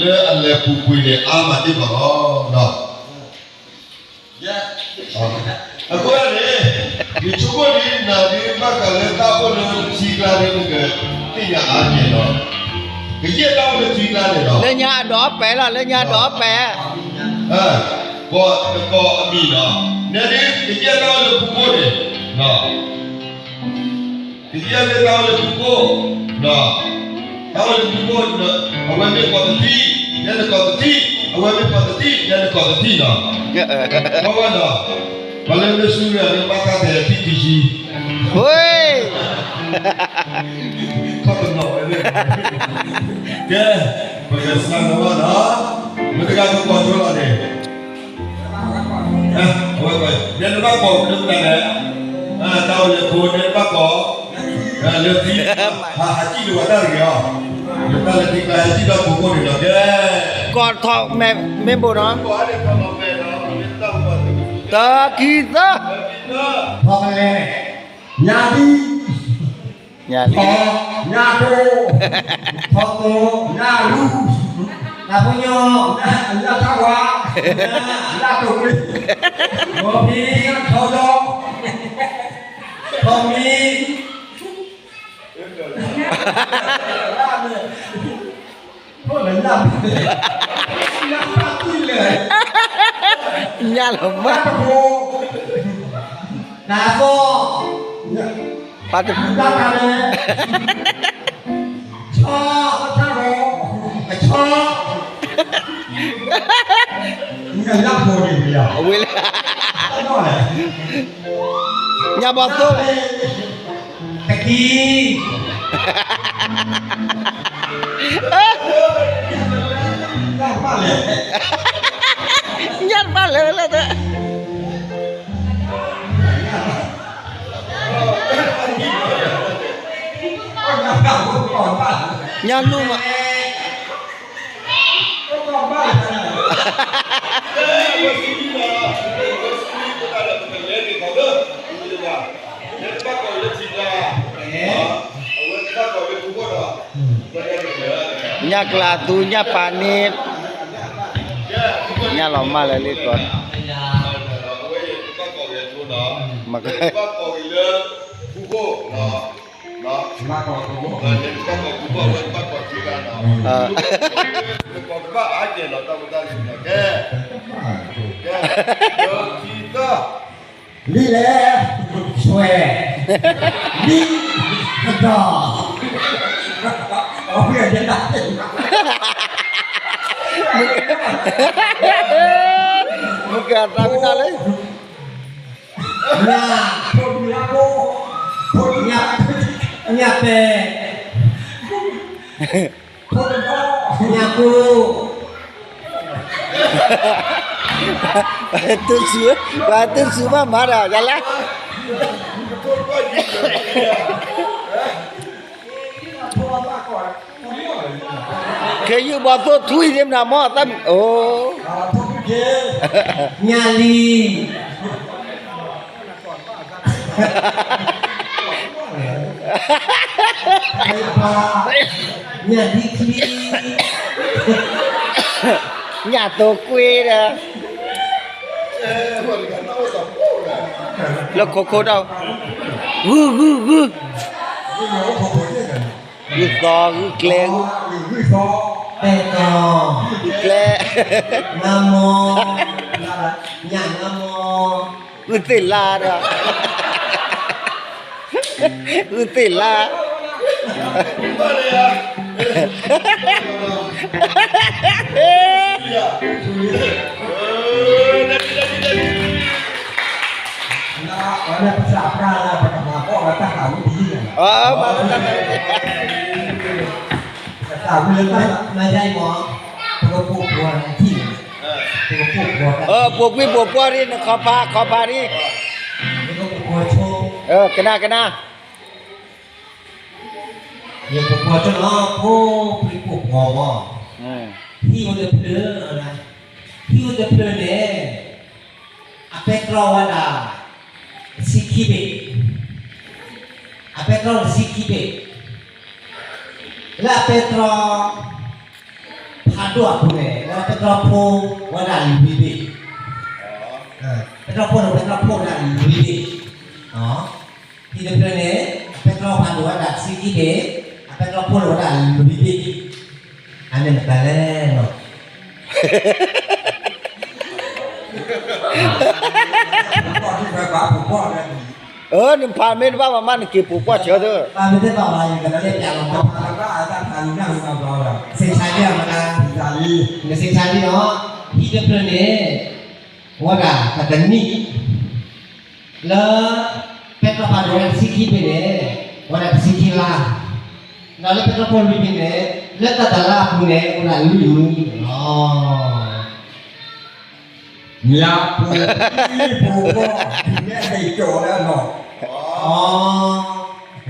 လၢအလဲၤပူၤကွံာ်န့ၣ် အါမးဒ်သိးလီၤ. အဃိန့ၣ် ယဆိကမိၣ်ဒ်နၤဒ် ဘၣ်ဃးလၢတၢ်အိၣ်လၢထံကျါန့ၣ် နကသ့ၣ်ညါအါကဲလီၤ. ကယဲၢ်တၢ်အိၣ်လၢထံကျါန့ၣ်လီၤ. လၢညါအဒီးပဲလီၤ, လၢညါဒီးပဲ ကိးတကိးအမံၤလီၤ. နဲဒ်ကယဲၢ်တၢ်အိၣ်လၢဖူခိၣ်န့ၣ် ကယဲၢ်လၢတၢ်အိၣ်လၢဖူခိၣ်, တၢ်အိၣ်လၢဖူခိၣ်, အဝဲမ့ၢ်ကိးတထံၣ်, နဲနကိးတထံၣ်, အဝဲမ့ၢ်ကိးတထံၣ်, နဲနကိးတထံၣ်လီၤ. ဘၣ်ဝဲဒီး ပှၤလၢမ့ၢ်ဆူညါလၢဘၣ်တၢ်တဲထံၣ်ခံဆံ, ခီၣ်တနီၤဝဲလၢ, ကဲ, ပကစၢ်နီၤဘၣ်ဒီး မ့ၢ်တဂၤပကိးဆိလီၤန့ၣ် အဝဲ, နဲနဘၣ်ကိးလၢမတၤလဲၣ်, တၢ်အိၣ်လၢဖိနဲနဘၣ်ကိး, လၢထံ, ဟးဟးစံၣ်လၢဝဲတၢ်တဂ့ၤအီၤ, လၢတၢ်လၢထံကျါဟဲစံၣ်ဘၣ်ဖိခိၣ်န့ၣ်လီၤ. ကဲ, ကိးထီၣ်မဲာ်မ့ၢ်ဘိၣ်နီၤ, တၢ်ခံသၢ, ဖီလဲၣ်, ညါဒံ, ညါဒံ, ညါတိ, ဖီတိ, ညါလူ, ညါဖိညါ, ညါထါဝါ, ညါတိၢ်ကွံ, ဂီၤဖံ, ထီဒီ, ထီမံ, ညါလီၤမး, နသီ, ပတ, ဆီ, ဆီ, ဝ့ၢ်လၢ, ညါဘီသိ, တကံ, ညၣ်တဖၣ်လဲၣ်လၢ, ညၣ်လူၢ်မး ညၣ်ကျးသူ ညၣ်ပာ်န့ၣ်, ညၣ်လီၤမၢ်လၢလ့ၣ်ကီ, မ့ၢ်, လံလဲၣ်, ဆွဲ, လံ, ကဒီး, အဝဲဒၣ်, မုၢ်ကသးကဒီးလၢ, ညၣ်, ညၣ်, ညၣ်ပဲၢ် ညၣ်ကိၢ်, ပှၤတူၢ်စူၤ, ပှၤတူၢ်စူၤမးမၤဒီး ယလၢ, ခဲယုၢ်ဘီသိၣ်ထွံၣ်ဒ်မနုၤမ့ၢ်, အိ, ညၣ်လံ ညၣ်ဒံချံ, ညၣ်တိာ်ကွ့ဒီး, လၢခိခိၣ်ဒီး, ဂုၢ်ဂုၢ်ဂုၢ်, ဂုၢ်သီဂုၢ်ကျဲ, ပဲၢ်တီၤ, ဂုၢ်ကျဲ, နါမီၤ, ညၣ်နါမီၤ ဂုၢ်သ့ၣ်လါဒီး, ဂုၢ်သ့ၣ်လါ, ပကပူၤကွံာ်ပူၤပှီၢ်ရံၣ် နခီဖး ခီဖးရံၣ်, ကနၣ် ကနၣ်, ယပူၤကွံာ်ဆိနီၤ ဖိပျံၤဖိပှီၢ်မး, ဟံၣ်အိၣ်တဖျၢၣ်, ဟံၣ်အိၣ်တဖျၢၣ်န့ၣ် အပဲတြီဝဲဒၣ် တဆံခံဘ့ၣ်, အပဲတြီတဆံခံဘ့ၣ်, လၢအပဲတြီ ဒိၣ်အပူၤန့ၣ် ဝဲပဲတြီဖိဝဲဒၣ်လွံၢ်ဘ့ၣ်, ပဲတြီဖိန့ၣ် ပဲတြီဖိဝဲဒၣ်လွံၢ်ဘ့ၣ်, ဟံၣ်တဖျၢၣ်န့ၣ် အပဲတြီဖးဒိၣ်ဝဲဒၣ်တဆံခံဘ့ၣ်, အပဲတြီဖိန့ၣ်ဝဲဒၣ်လွံၢ်ဘ့ၣ်, အန့ၣ်မတၤလဲၣ်နီၤ. အၢ နဖးမ့ၢ်တဘၣ်ဘၣ်မး နက့ၤပိာ်ကွၢ်ဆၢသၢ, နစ့ဆါလံနီၤ, ဟံၣ်တဖျၢၣ်န့ၣ် ဝဲဒၣ်ပတနံၣ်, လၢပဲတြီဖးဒိၣ်ဝဲဒၣ်တဆံခံဘ့ၣ်န့ၣ် ဝဲဒၣ်တဆံခံလါ, ဒီးလၢပဲတြီဖိလွံၢ်ဘ့ၣ်န့ၣ် လၢတၢ်တလါအပူၤန့ၣ် ဝဲဒၣ်လွံၢ်နံၣ်လီၤ. မ့ၢ်ဖိဖိဖိ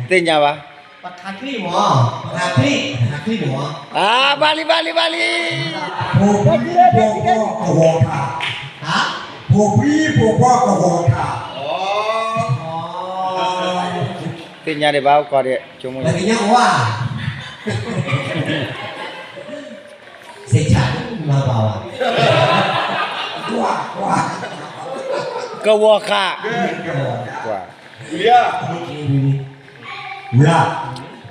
သ့ၣ်ညါဘၣ်, ပခးချံမး, ပခးချံ, ပခးချံမး, အၢ ဘၣ်လံ ဘၣ်လံ ဘၣ်လံ, ဖိဖိဖိဖိကဝီၤခး, ဖိဖိဖိဖိကဝီၤခး, သ့ၣ်ညါဒံးဘၣ် အိၣ်ကီးဒံး ဆိကမိၣ်, သ့ၣ်ညါဝါ စ့ဆါ, ကဝီၤခး,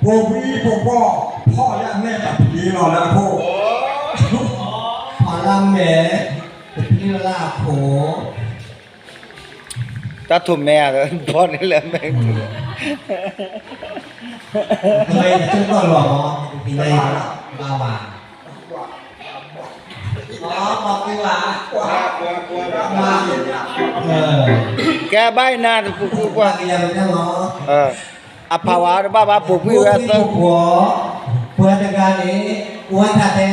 ဖိဖိဖိ ဖီၣ်လၢအမဲာ်တဖျ့လီၤလၢအခိၣ်, ဖီၣ်လၢအမဲာ်တဖျ့လၢအခိၣ်, တၢ်ထိၣ်မဲဧါ, ဖီၣ်န့ၢ်လၢအမဲာ်, တမ့ၢ်တကၠိၢ်ကီၢ်လီၤမး, တမ့ၢ်ဘၣ်ဝါ, ကဲဘၣ်အံၤနၤ, တပူၤကွၢ်, အဖးဝါတဘၣ်ဘၣ် ပိာ်ကွံာ်ဝဲသၢ, ပှၤတဂၤန့ၣ် အိၣ်ဝဲဒၣ်ထဲ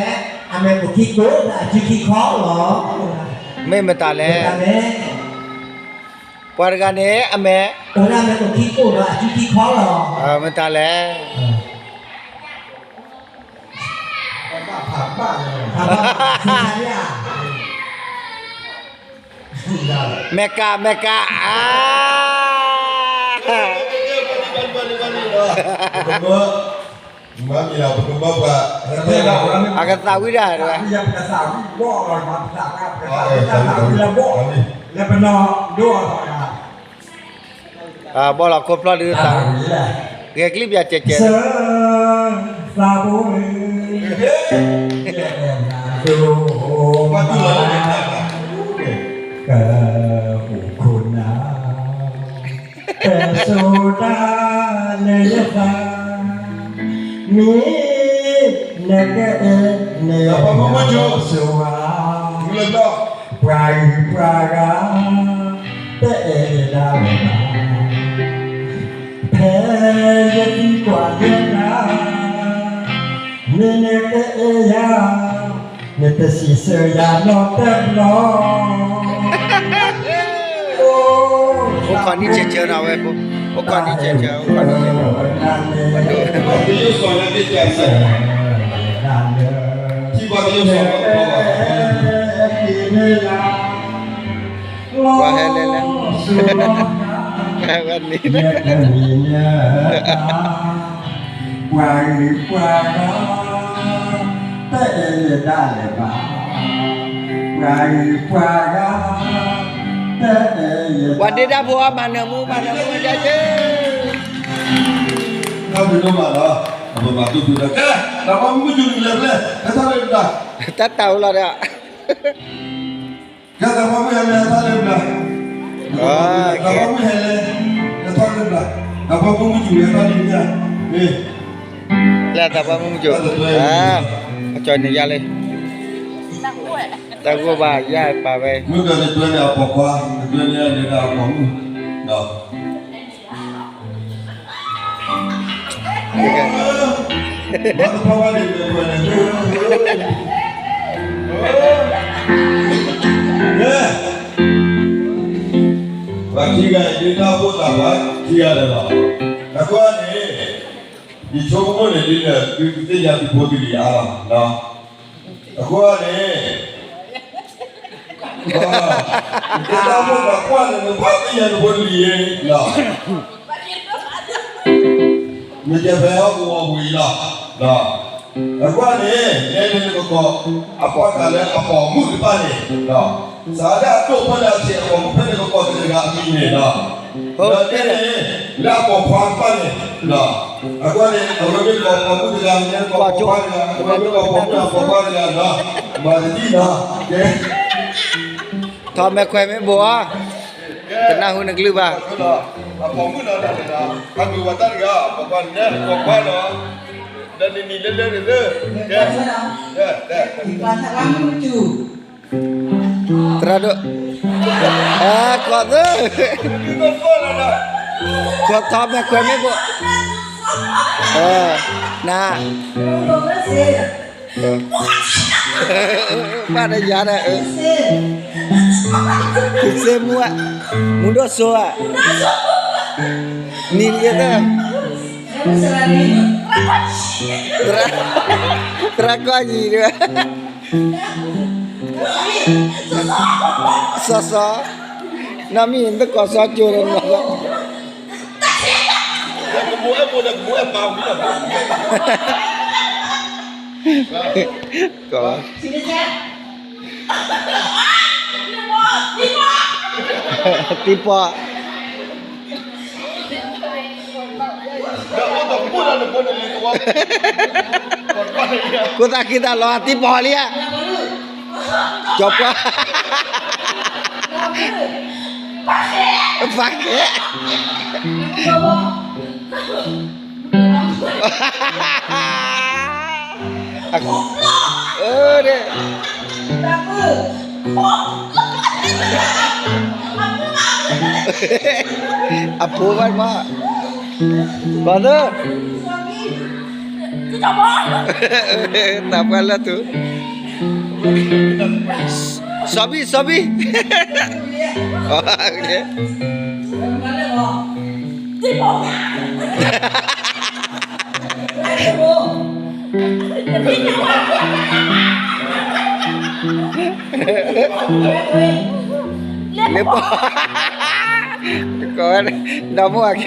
အမဲာ်အိၣ်ခံကိၣ်ဒီးအစုခံခီလီၤ, မ့ၢ်မတၤလဲၣ်, ပှၤတဂၤန့ၣ် အမဲာ် အိၣ်ဝဲဒၣ်မဲာ်အိၣ်ခံကိၣ်ဒီးအစုခံခီလီၤ, မတၤလဲၣ် မဲာ်ကး မဲာ်ကး, အါ, အကသးဝံၣ်ဒၣ်ဝဲ, အ, ဘီၣ်လီၤခိၣ်ဖျီၣ်ဒုးသး, ဂဲၤကလံၣ်ပၠးကဲးကဲး, သးဘိ, ကအိၣ်ခိၣ်နၢ်, ပဲစိာ်တၢ်လၢယသး, မ့ၢ်နကအဲၣ်န့ၣ် စိၤဝါ, ပှၤဂုၤပှၤဂၤ တအဲၣ်ဒၣ်ဝဲဘၣ်, ဖဲယသံကွၢ်ယဲနၤ, မ့ၢ်နကအဲၣ်ယၤ, နတစံးဆၢယၤနီတဘျီ. အိၣ်ခိးနံၣ်ဆဲးဆဲးနီၤဝဲ, အိၣ်ခိးနံၣ်ဆဲးဆဲး, အိၣ်ခိးနံၣ်ဆဲးဆဲး, ပှၤဟဲလဲၣ်လဲၣ်, ဝဲန့ၣ်, ပှၤဂုၤပှၤဂၤ တအဲၣ်ဒၣ်လဲာ်ဘၣ်, ပှၤဂုၤပှၤဂၤ တအဲၣ်ဒၣ်, ပှၤဒ့တၢ်ဖိအီၤ မၤနၢၤမူ မၤနၢၤမူဝဲဒၣ်ယဲ, တၢ်ဘျုးဒိၣ်မးလီၤ, အပမၤတူၢ်ဖုဒီး ကဲ, ဒီးပှၤမုၢ်ကစူၤလံလဲၤဖျဲၣ် ဟဲထီၣ်လၢပျၢ်, တၢ်တၢ်အိၣ်လီၤဒီး ကဲ သးပှၢ်မုၣ်ဟဲလဲၣ် ဟဲထီၣ်လၢပျၢ်, သးပှၢ်မုၣ်ဟဲလဲၣ် ဟဲထီၣ်လၢပျၢ်, သးပှၢ်မုၣ်မုၢ်ကစူၤဟဲထီၣ်လၢပျၢ်, လၢသးပှၢ်မုၣ်မုၢ်ကစူၤ, အကၠီန့ၣ်ယါလံ, တၢ်ဂိၢ်ဘၣ်ယါပာ်ဝဲ, မုၢ်ကစူၤန့ၣ်တွဲန့ၣ်အပိာ်ခွါ, တွဲန့ၣ်န့ၣ်အပိာ်မုၣ်, ပှၤခံဂၤအံၤဒုးတၢ်အိၣ်ဖှိၣ်သးပှၢ်ခံဂၤလၢာ်လီၤ, အဃိန့ၣ်, ယဆိကမိၣ်န့ၣ်ဒ်လဲၣ် သုကသ့ၣ်ညါသုဖိသုလံၤအါလီၤ, အဃိန့ၣ် နတၢ်အိၣ်ဖှိၣ်သးပှၢ်န့ၣ် နဘၣ်သ့ၣ်ညါနဖိတလံၤလီၤ, မ့ၢ်တဲဖဲဟီၣ်ကဝီၤပူၤအံၤလီၤ, အကွၢ်န့ၣ် ယဲန့ၣ်နကကိး အပှၤတၢ်လၢအပိာ်မုၣ်တဖၣ်န့ၣ်, စးဒၣ်အဒိၣ်ဖဲလဲၣ်အဆံးအပိာ်မုၣ်ဖဲန့ၣ် ကကိးတဂၤအမံၤန့ၣ်လီၤ. ဒီးတဲန့ၣ် လၢအပိာ်ခွါတဖၣ်န့ၣ်, အကွၢ်န့ၣ် အဝဲမ့ၢ်ပိာ်မုၣ်တဂၤ မ့ၢ်ပိာ်ခွါတဂၤ အဝဲမ့ၢ်ပိာ်မုၣ်တဂၤ ပိာ်ခွါတဂၤလီၤ. မၤတဒ်လီၤ. ကဲ ထီၣ်မဲာ်ခွဲးမ့ၢ်ဘိဧါ, တနၢ်ဟူနကလုၢ်ဘၣ်. အပိာ်မုၣ်လီၤ, အမုာ်ဝဲတၢ်တဂၤ ပိာ်ခွါန့ၣ် ပိာ်ခွါလီၤ. ဒီးနနံၤလၢလၢလၢလၢ ကဲ သရၣ်ဒိၣ်, အဲ ကီၢ်သၢ, ကီၢ်ထီၣ်မဲာ်ခွဲးမ့ၢ်ဘိ, န ဘၣ်ဒီးယၤဒီး, ကစ့မူဧါ, မူဒိၣ်စိဧါ, နံၤလံသၢ, သရၣ်ကီၢ်ယံၤဒၣ်, စီၤစီၤ, နီၢ်မံၤနတကိးစီၤကၠိဒီးနီၤ, က တံၤပီၢ်, ကိးသးခံသးလီၤ တံၤပီၢ်လံဧါ, ကၠီပှၢ်, ပာ်ကဲ, အ, အ, အဖိဘၣ်မး, ဘီသၢ, တၢ်ပှၢ်လၢတူၢ်, စီၤဘံၣ် စီၤဘံၣ်, လ့ပီၢ်, ကိးဝဲ, ဒီမိၢ်အကဲ, ဖိကဲ, ကီၢ်မ့ၢ်ကျဲ,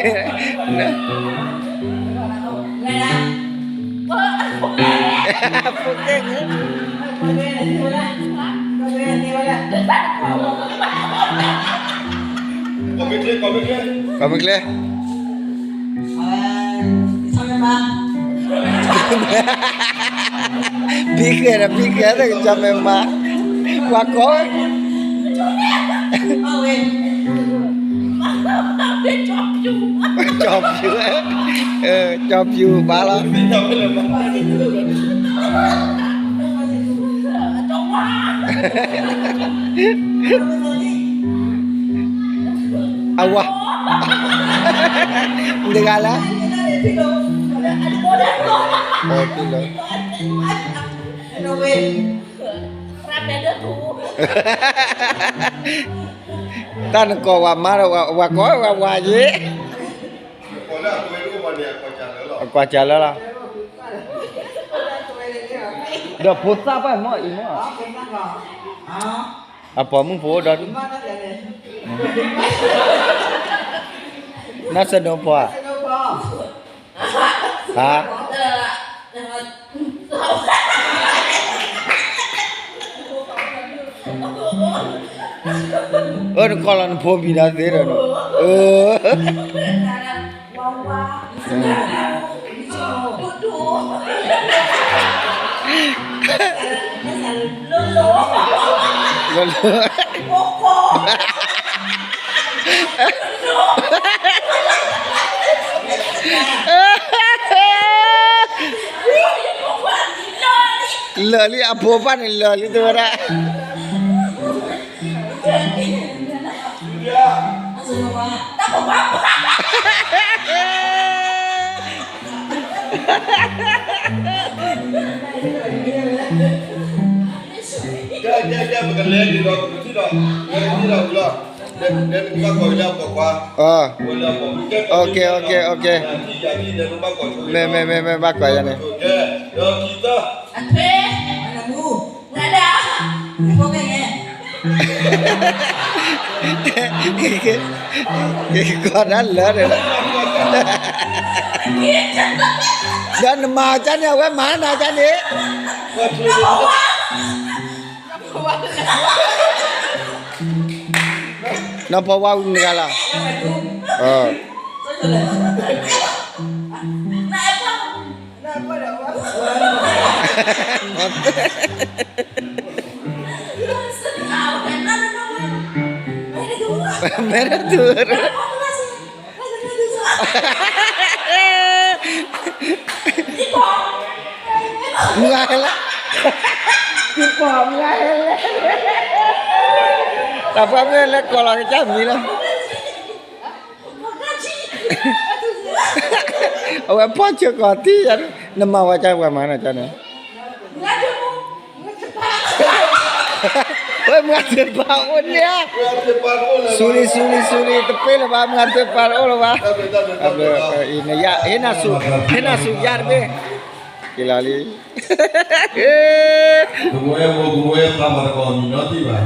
ဖံဃဲဒီးဖံဃဲသ့ၣ်ကီၢ်မဲာ်မး, ပှၤကိးဝဲ, ကၠီဖၠူ, ကၠီဖၠူဘၣ်လီၤ, အဝၤ, တဂၤလၢ, တၢ်နကိးဝၤမါဒီး ဝၤကိးဝဲဝၤယ့, အကွၢ်စၢ်လၢလီၤ, ဒီးဖိသၣ်ဘၣ်မ့ၢ်အံၤမ့ၢ်, အပိာ်မုၣ်ဖိဒီး, နီၢ်စနိဖိဧါ, ဟါ, အၢ နကိးလီၤနဖိမံၤဒီးသ့ဒီး, အၢ လၢာ်လံ အဖိဘၣ်န့ၣ် လၢာ်လံတဲဝဲဒၣ်, ကဲ ကဲ ကဲ ပကလဲၤဒ်သိး ပကထံၣ်ဒီး ပကထံၣ်ဒီးလီၤ, မ့ၢ် မ့ၢ် မ့ၢ် ဘၣ်ကွၢ်ယၤန့ၣ်, အထွဲ အမူ ဝဲဒၣ် အဖိကဲန့ၣ် ကဲ ကဲ ကဲ ကီးဒၣ်လၢာ်န့ၣ်လီၤ. ဒီးနမၤအီၤကန့ၣ် အဝဲမၤနၤကန့ၣ်, နီၢ်ဖီဝါအူနဂၤလီၤ, မဲာ်တတူၢ် မုၢ်ဂၤဟဲလၢ, မုၢ်ဂၤဟဲလၢ, တၢ်ပှၤမုၢ်ဂၤဟဲလၢကီၢ်လီၤကစၢ်မံၤလီၤ, အဝဲဖီၣ်ဆၢကီၢ်ထံယၤ, နမၤဝဲကၢ်ပှၤမၤနီၤကၢ်န့ၣ် ဝဲမုၢ်ဂၤသ့ၣ်တဖၣ်အိၣ်န့ၣ်ဧါ, စူၤလံ စူၤလံ စူၤလံ တပ့ၢ်လၢၤဘၣ် မုၢ်ဂၤသ့ၣ်တဖၣ်တအိၣ်လၢၤဘၣ်, အဘျီ, ဟ့ၣ်နၤစူၤယၤတဘ့ၣ်, က့ၤလီၤလံ, ကဝဲမိၢ်ကဝဲပၢ်မၤတကိးမံၤနီတဘၣ်,